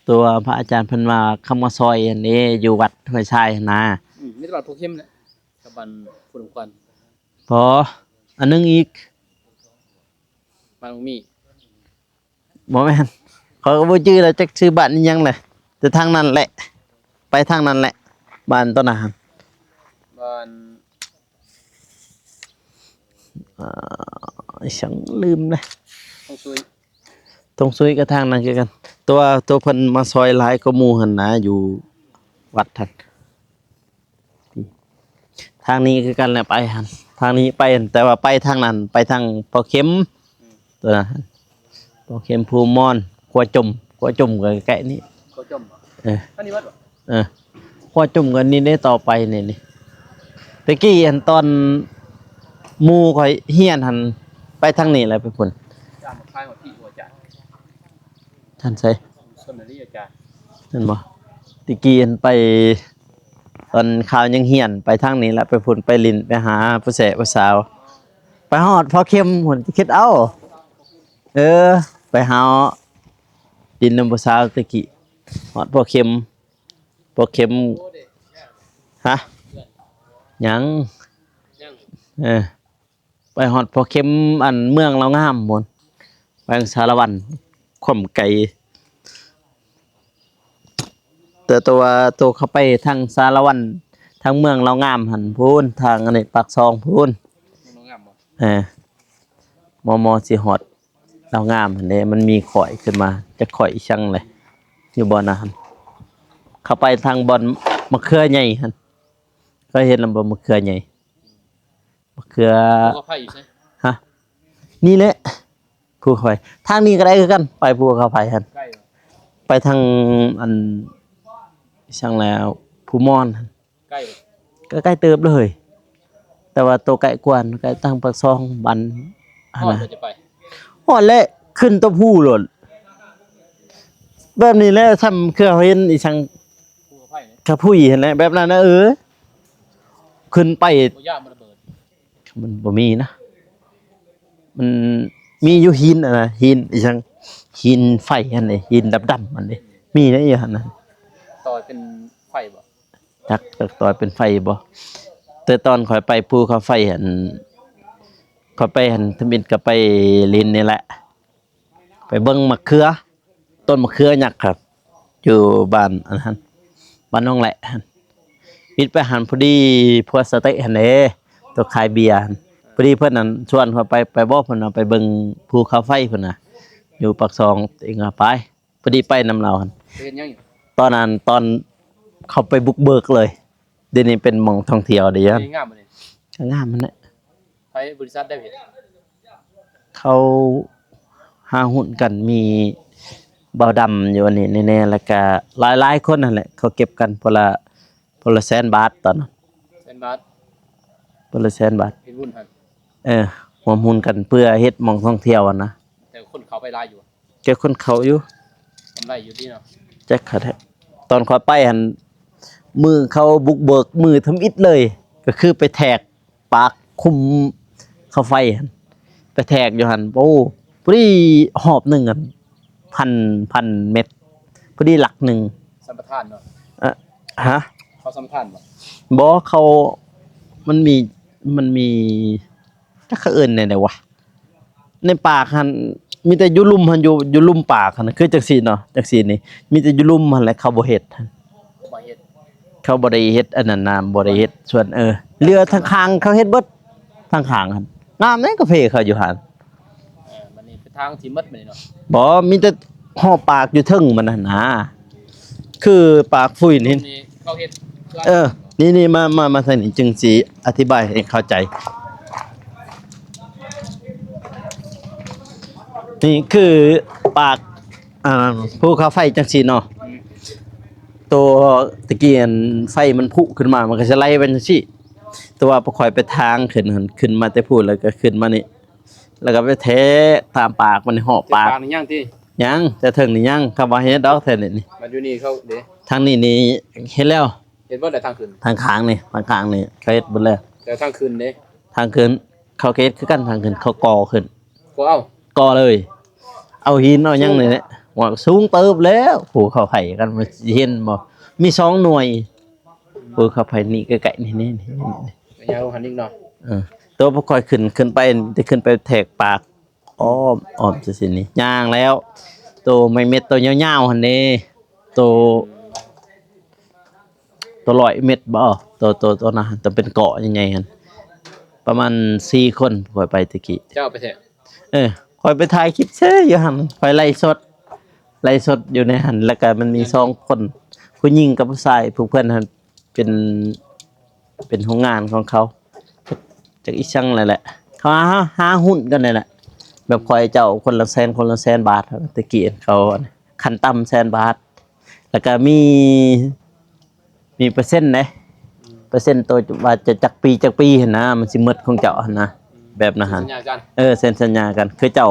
ຕົວພະອາຈານເພິ່ນວ່າຄຳວ່າຊອຍຫັ້ນເດ້ ຢູ່ວັດຫ້ວຍຊາຍຫັ້ນນະ. ອືມ ມີແຕ່ບ້ານພູເຂັມແຫຼະ ກັບບ້ານພູດຳຂວັນ. ບໍ່ ອັນໜຶ່ງອີກ ບ້ານໝາກມີ້. ບໍ່ແມ່ນ ຂ້ອຍກໍບໍ່ຈື່ແລ້ວ ຈັກຊື່ບ້ານອີ່ຫຍັງແຫຼະ ແຕ່ທາງນັ້ນແຫຼະ ໄປທາງນັ້ນແຫຼະ ບ້ານຕົວນັ້ນຫັ້ນ ບ້ານ ອ່າ ອີ່ຫຍັງລືມແລ້ວ ທົ່ງຊຸຍ ທົ່ງຊຸຍກໍທາງນັ້ນຄືກັນ ແຕ່ວ່າຕົວເພິ່ນມາຊອຍຫຼາຍກວ່າໝູ່ຫັ້ນນະ ຢູ່ວັດຫັ້ນ. ທາງນີ້ຄືກັນແຫຼະ ໄປຫັ້ນ ທາງນີ້ໄປ ແຕ່ວ່າໄປທາງນັ້ນ ໄປທາງພໍ່ເຂັມ ອືມ ຕົວນັ້ນ ພໍ່ເຂັມ ພູມອນ ຂົວຈົມ ຂົວຈົມກໍໃກ້ໆນີ້ ຂົວຈົມ ເອີ ອັນນີ້ວັດບໍ່? ເອີ ຂົວຈົມກໍນີ້ເດ້ ຕໍ່ໄປນີ້ ນີ້ ແຕ່ກີ້ຫັ້ນຕອນໝູ່ຂ້ອຍຮຽນຫັ້ນ ໄປທາງນີ້ແຫຼະ ໄປພຸ້ນ ຈານມາຂາຍຮອດພີ້ບໍ່ ອາຈານ? ທ່ານໃສ? ຊົນນະລີອາຈານ ແມ່ນບໍ່? ແຕ່ກີ້ຫັ້ນໄປ ຕອນຄາວຍັງຮຽນ ໄປທາງນີ້ລະ ໄປພຸ້ນ ໄປຫຼິ້ນ ໄປຫາຜູ້ແຊະຜູ້ສາວ ໄປຮອດພໍ່ເຂັມພຸ້ນ ຄິດເອົາ ເອີ ໄປຫາຫຼິ້ນນຳຜູ້ສາວແຕ່ກີ້ ຮອດພໍ່ເຂັມ ພໍ່ເຂັມ ຮະ? ຍັງ ຍັງ ເອີ. ໄປຮອດພໍ່ເຂັມ ອັນເມືອງລາວງາມພຸ້ນ ແຂວງສາລະວັນ ຄວາມໄກ ແຕ່ຕົວ ຕົວເຂົ້າໄປທາງສາລະວັນ ທາງເມືອງລາວງາມຫັ້ນພຸ້ນ ທາງອັນນີ້ປາກຊ່ອງພຸ້ນ ເມືອງລາວງາມບໍ່? ເອີ ມໍ່ໆ ຊິຮອດລາວງາມຫັ້ນເດ້ ມັນມີຂ້ອຍຂຶ້ນມາ ຈັກຂ້ອຍອີ່ຫຍັງແຫຼະ ຢູ່ບ່ອນນັ້ນ ເຂົ້າໄປທາງບ່ອນມະເຂືອໃຫຍ່ຫັ້ນ ເຄີຍເຫັນແລ້ວບໍ່ ມະເຂືອໃຫຍ່? ມະເຂືອ ພູເຂົາໄຟຢູ່ໃສ? ຮະ? ນີ້ແຫຼະ ພູເຂົາໄຟ ທາງນີ້ກໍໄດ້ຄືກັນ ໄປພູເຂົາໄຟຫັ້ນ ໃກ້ບໍ່? ໄປທາງ ອັນ ອີ່ຫຍັງແລ້ວ ພູມອນຫັ້ນ ໃກ້ບໍ່? ກໍໃກ້ເຕີບເລີຍ ແຕ່ວ່າໂຕໃກ້ກວ່າ ໃກ້ທາງປາກຊ່ອງບ້ານຫັ້ນນະ ຮອດແລ້ວ ຂຶ້ນຕົວພູໂລດ ແບບນີ້ແຫຼະ ສ່ຳຄືເຮົາເຫັນອີ່ຫຍັງ ພູເຂົາໄຟນີ້ ກະພຸ້ຍຫັ້ນແຫຼະ ແບບນັ້ນນະ ເອີ ຂຶ້ນໄປ ບໍ່ຢ້ານມັນລະເບີດ? ມັນບໍ່ມີນະ ມັນມີຢູ່ຫີນຫັ້ນນະ ຫີນອີ່ຫຍັງ ຫີນໄຟຫັ້ນເດ້ ຫີນດຳໆຫັ້ນເດ້ ມີໄດ໋ຢູ່ຫັ້ນນະ ຕໍ່ເປັນໄຟບໍ່? ຈັກ ຈັກຕໍ່ເປັນໄຟບໍ່ ແຕ່ຕອນຂ້ອຍໄປພູເຂົາໄຟຫັ້ນ ຂ້ອຍໄປຫັ້ນ ທຳອິດກໍໄປຫຼິ້ນນີ້ແຫຼະ ໄປເບິ່ງໝາກເຂືອ ຕົ້ນໝາກເຂືອຍັກຄັບ ຢູ່ບ້ານອັນຫັ້ນ ບ້ານໜອງແລະຫັ້ນ ມິດໄປຫັ້ນ ພໍດີພວກສະເຕະຫັ້ນເດ້ ຕົວຂາຍເບຍຫັ້ນ ພໍດີເພິ່ນນັ້ນຊວນຂ້ອຍໄປ ໄປບໍ່ ເພິ່ນວ່າໄປເບິ່ງພູເຂົາໄຟ ເພິ່ນນະ ຢູ່ປາກຊ່ອງ ເອງວ່າໄປ ພໍດີໄປນຳລາວຫັ້ນ ໄປເຮັດຫຍັງຢູ່? ຕອນນັ້ນ ຕອນເຂົາໄປບຸກເບີກເລີຍ ດຽວນີ້ເປັນໝ່ອງທ່ອງທ່ຽວເດ້ ງາມບໍ່ນີ້? ກໍງາມຫັ້ນແຫຼະ ໃຜບໍລິສັດໃດເຮັດ? ເຂົາຫາຫຸ້ນກັນ ມີບ່າວດຳຢູ່ອັນນີ້ແນ່ໆ ແລ້ວກະຫຼາຍໆຄົນຫັ້ນແຫຼະ ເຂົາເກັບກັນຄົນລະ ຄົນລະແສນບາດຕອນນັ້ນ ແສນບາດ ຄົນລະແສນບາດ ເຮັດຫຸ້ນຫັ້ນ ເອີ ຮ່ວມຫຸ້ນກັນເພື່ອເຮັດໝ່ອງທ່ອງທ່ຽວຫັ້ນນະ ແຕ່ຄົນເຂົ້າໄປຫຼາຍຢູ່ ແຕ່ຄົນເຂົ້າຢູ່ ກຳໄລຢູ່ຕິເນາະ ຈັກຄັກແທ້ ຕອນຂ້ອຍໄປຫັ້ນ ມື້ເຂົາບຸກເບີກມື້ທຳອິດເລີຍ ກໍຄືໄປແທກ ປາກຄຸ້ມເຂົາໄຟຫັ້ນ ໄປແທກຢູ່ຫັ້ນ ໂອ້ ພໍດີຮອບໜຶ່ງຫັ້ນ ພັນ ພັນເມັດ ພໍດີຫຼັກໜຶ່ງ ສຳປະທານບໍ່? ເອີ ຮະ? ເຂົາສຳປະທານບໍ່? ບໍ່ ເຂົາ ມັນມີ ມັນມີ ຈັກເຂົາເອີ້ນແນວໃດວະ ໃນປາກຫັ້ນ ມີແຕ່ຢູ່ລຸ່ມຫັ້ນ ຢູ່ ຢູ່ລຸ່ມປາກຫັ້ນ ຄືຈັ່ງຊີ້ເນາະ ຈັ່ງຊີ້ນີ້ ມີແຕ່ຢູ່ລຸ່ມຫັ້ນແຫຼະ ເຂົາບໍ່ເຮັດ ບໍ່ເຮັດ ເຂົາບໍ່ໄດ້ເຮັດອັນນັ້ນນະ ບໍ່ໄດ້ເຮັດສວນ ເອີ ເຫຼືອທາງຂ້າງເຂົາເຮັດເບິດ ທາງຂ້າງຫັ້ນ ງາມເດ້ກາເຟເຂົາຢູ່ຫັ້ນ ເອີ ບັດນີ້ເປັນທາງທີ່ໝົດບັດນີ້ເນາະ ບໍ່ ມີແຕ່ຮອບປາກຢູ່ເທິງມັນຫັ້ນນະ ຄືປາກຟຸຍນີ້ ນີ້ເຂົາເຮັດ ເອີ ນີ້ໆ ມາ ມາ ມາທາງນີ້ ຈຶ່ງຊິອະທິບາຍໃຫ້ເຂົ້າໃຈ ນີ້ຄືປາກ ອ່າ ພູເຂົາໄຟຈັ່ງຊີ້ເນາະ ໂຕຕະກີ້ອັນໄຟມັນພຸຂຶ້ນມາ ມັນກໍຊິໄຫຼໄປຈັ່ງຊີ້ ແຕ່ວ່າພວກຂ້ອຍໄປທາງຂຶ້ນຫັ້ນ ຂຶ້ນມາແຕ່ພຸ້ນ ແລ້ວກໍຂຶ້ນມານີ້ ແລ້ວກໍໄປແທະຕາມປາກມັນ ເຫາະປາກ ປາກນີ້ຍັງຕິ? ຍັງ ແຕ່ເທິງນີ້ຍັງ ເຂົາບໍ່ເຮັດດອກແຖວນີ້ນີ້ ມາຢູ່ນີ້ເຂົາເດ້ ທາງນີ້ນີ້ເຮັດແລ້ວ ເຮັດເບິດແລ້ວທາງຂຶ້ນ ທາງຂ້າງນີ້ ທາງຂ້າງນີ້ເຂົາເຮັດເບິດແລ້ວ ແຕ່ທາງຂຶ້ນເດ້? ທາງຂຶ້ນ ເຂົາກໍເຮັດຄືກັນ ທາງຂຶ້ນເຂົາກໍ່ຂຶ້ນ ກໍເອົາ ກໍເລີຍ ເອົາຫີນເອົາຫຍັງນີ້ແຫຼະ ວ່າສູງເຕີບແລ້ວ ພູເຂົາໄຟກັນ ມັນຊິເຫັນບໍ່ ມີສອງໜ່ວຍ ພູເຂົາໄຟນີ້ໃກ້ໆ ນີ້ໆ ໄປຍ່າງລົງຫັ້ນອີກເນາະ ເອີ ໂຕພວກຂ້ອຍຂຶ້ນ ຂຶ້ນໄປ ແຕ່ຂຶ້ນໄປແທກປາກ ອ້ອມ ອ້ອມຊື່ໆ ນີ້ ຍ່າງແລ້ວ ໂຕໄມ້ເມັດ ໂຕຍາວໆ ຫັ້ນເດ້ ໂຕ ໂຕຮ້ອຍເມັດບໍ່ ໂຕ ໂຕ ໂຕນັ້ນ ໂຕເປັນເກາະໃຫຍ່ໆ ຫັ້ນ ປະມານສີ່ຄົນຂ້ອຍໄປຕະກີ້ ເຈົ້າໄປແທ້? ເອີ ຂ້ອຍໄປຖ່າຍຄລິບເສຍຢູ່ຫັ້ນ ຂ້ອຍໄລຟ໌ສົດ ໄລຟ໌ສົດຢູ່ໃນຫັ້ນ ແລ້ວກໍມັນມີສອງຄົນ ຜູ້ຍິງກັບຜູ້ຊາຍ ພວກເພິ່ນຫັ້ນເປັນ ເປັນໂຮງງານຂອງເຂົາ ຈັກອີ່ຫຍັງແຫຼະ ເຂົາຫາ ຫາຫຸ້ນກັນນີ້ແຫຼະ ແບບຂ້ອຍເຈົ້າຄົນລະແສນ ຄົນລະແສນບາດ ແຕ່ກີ້ເຂົາ ຂັ້ນຕ່ຳແສນບາດ ແລ້ວກໍມີ ມີເປີເຊັນເດ້ ເປີເຊັນໂຕວ່າຈະຈັກປີຈັກປີຫັ້ນນະ ມັນຊິໝົດຂອງເຈົ້າຫັ້ນນະ ແບບນັ້ນຫັ້ນ ສັນຍາກັນ ເອີ ເຊັນສັນຍາກັນ ຄືເຈົ້າ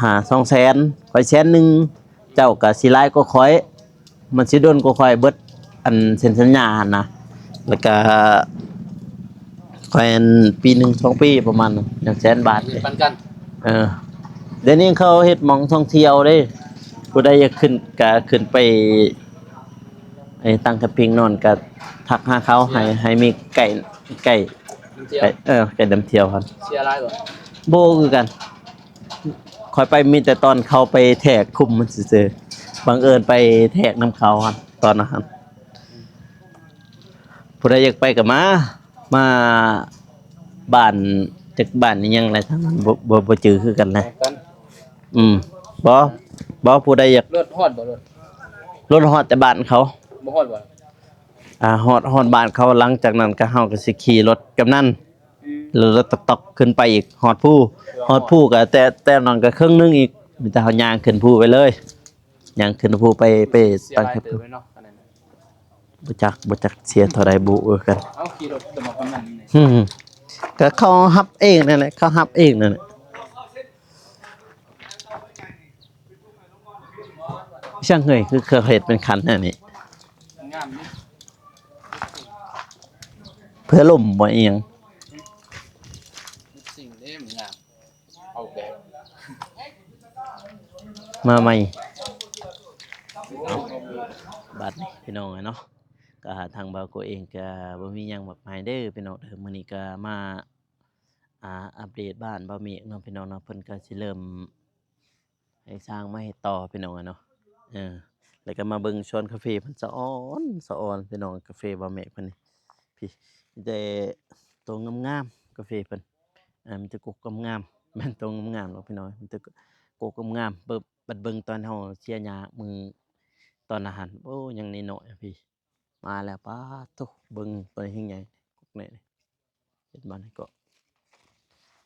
ຫາສອງແສນ ຂ້ອຍແສນໜຶ່ງ ເຈົ້າກໍຊິຫຼາຍກວ່າຂ້ອຍ ມັນຊິດົນກວ່າຂ້ອຍເບິດ ອັນເຊັນສັນຍາຫັ້ນນະ ແລ້ວກໍ ແຂວນປີໜຶ່ງສອງປີປະມານນັ້ນ ຍັງແສນບາດເດ້ ປັນກັນ ເອີ ດຽວນີ້ເຂົາເຮັດໝ່ອງທ່ອງທ່ຽວເດ້ ຜູ້ໃດຢາກຂຶ້ນກະຂຶ້ນໄປ ໄອ້ຕັ້ງແຄມປິງນອນກະທັກຫາເຂົາ ໃຫ້ ໃຫ້ມີໄກ ໄກ ນຳທ່ຽວ ໄກ ເອີ ໄກນຳທ່ຽວຫັ້ນ ເສຍຫຼາຍບໍ່? ບໍ່ຄືກັນ ຂ້ອຍໄປມີແຕ່ຕອນເຂົາໄປແທກຄຸ້ມມັນຊື່ໆ ບັງເອີນໄປແທກນຳເຂົາຫັ້ນ ຕອນນັ້ນຫັ້ນ ຜູ້ໃດຢາກໄປກໍມາ ມາບ້ານ ຈັກບ້ານອີ່ຫຍັງແຫຼະ ທາງນັ້ນ ບໍ່ ບໍ່ ບໍ່ຈື່ຄືກັນແຫຼະ ອືມ ບໍ່ ບໍ່ ຜູ້ໃດຢາກ ລົດຮອດບໍ່? ລົດ ລົດຮອດແຕ່ບ້ານເຂົາ ບໍ່ຮອດບໍ່? ອ່າ ຮອດ ຮອດບ້ານເຂົາ ຫຼັງຈາກນັ້ນກໍເຮົາກໍຊິຂີ່ລົດກຳນັນ ອືມ ລົດຕັກໆ ຂຶ້ນໄປອີກ ຮອດພູ ຮອດພູກໍແຕ່ ແຕ່ນັ້ນກໍເຄິ່ງໜຶ່ງອີກ ມີແຕ່ເຮົາຍ່າງຂຶ້ນພູໄປເລີຍ ຍ່າງຂຶ້ນພູໄປ ໄປ ເສຍຫຼາຍເຕີບເລີຍເນາະ ອັນນັ້ນ ບໍ່ຈັກ ບໍ່ຈັກເສຍເທົ່າໃດ ບໍ່ເອີກັນ ເອົາ ຂີ່ລົດຈະມາປານນັ້ນນີ້ ອືມ ກໍເຂົາຮັບເອງນັ້ນແຫຼະ ເຂົາຮັບເອງນັ້ນແຫຼະ ຊ່າງເອີຍ ຄືເຂົາເຮັດເປັນຄັນແນວນີ້ ງາມນີ້ ເພື່ອລົມບໍ່ອີ່ຫຍັງ ສິ່ງເດ້ ມັນງາມ. ເອົາແບບ ມາໃໝ່ ເອົາ ບາດນີ້ພີ່ນ້ອງເອີຍເນາະ ກະທາງບ່າວໂກເອງກະບໍ່ມີຫຍັງມາກມາຍເດີພີ່ນ້ອງເດີ ມື້ນີ້ກະມາ ອ່າ ອັບເດດບ້ານບ່າວເມກເນາະພີ່ນ້ອງເນາະ ເພິ່ນກະຊິເລີ່ມ ໃຫ້ຊ່າງມາເຮັດຕໍ່ພີ່ນ້ອງເອີຍເນາະ ເອີ ແລ້ວກໍມາເບິ່ງສວນກາເຟເພິ່ນ ສະອອນ ສະອອນພີ່ນ້ອງ ກາເຟບ່າວເມກເພິ່ນນີ້ ພີ້ ມີແຕ່ໂຕງາມໆ ກາເຟເພິ່ນ ອ່າ ມີແຕ່ກົກງາມໆ ແມ່ນໂຕງາມໆ ດອກພີ່ນ້ອງ ມີແຕ່ກົກງາມໆ ເບິ່ງ ບັດເບິ່ງຕອນເຮົາເສຍຫຍ້າມື້ຕອນນັ້ນຫັ້ນ ໂອ້ ຍັງນ້ອຍໆ ພີ້ ມາແລ້ວ ປາດໂທ້ ເບິ່ງໂຕນີ້ແຮງໃຫຍ່ ກົກແນ່ນີ້ ເຫັນບໍ່ນີ້ກໍ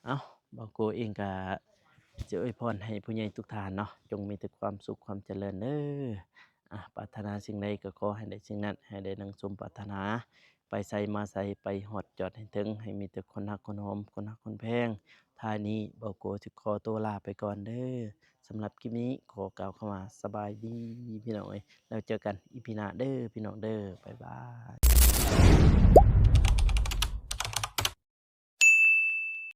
ເອົ້າ ບ່າວໂກເອງກະຊິອວຍພອນໃຫ້ຜູ້ໃຫຍ່ທຸກທ່ານເນາະ ຈົ່ງມີແຕ່ຄວາມສຸກຄວາມຈະເລີນເດີ ອ່າ ປາດຖະໜາສິ່ງໃດກໍຂໍໃຫ້ໄດ້ສິ່ງນັ້ນ ໃຫ້ໄດ້ດັ່ງສົມປາດຖະໜາ ໄປໃສມາໃສ ໄປຮອດຈອດໃຫ້ເຖິງ ໃຫ້ມີແຕ່ຄົນຮັກຄົນຫອມ ຄົນຮັກຄົນແພງ ທ້າຍນີ້ບ່າວໂກຊິຂໍຕົວລາໄປກ່ອນເດີ ສຳລັບຄລິບນີ້ຂໍກ່າວຄຳວ່າສະບາຍດີພີ່ນ້ອງເອີຍ ແລ້ວເຈີກັນອີພີໜ້າເດີພີ່ນ້ອງເດີ ບາຍບາຍ.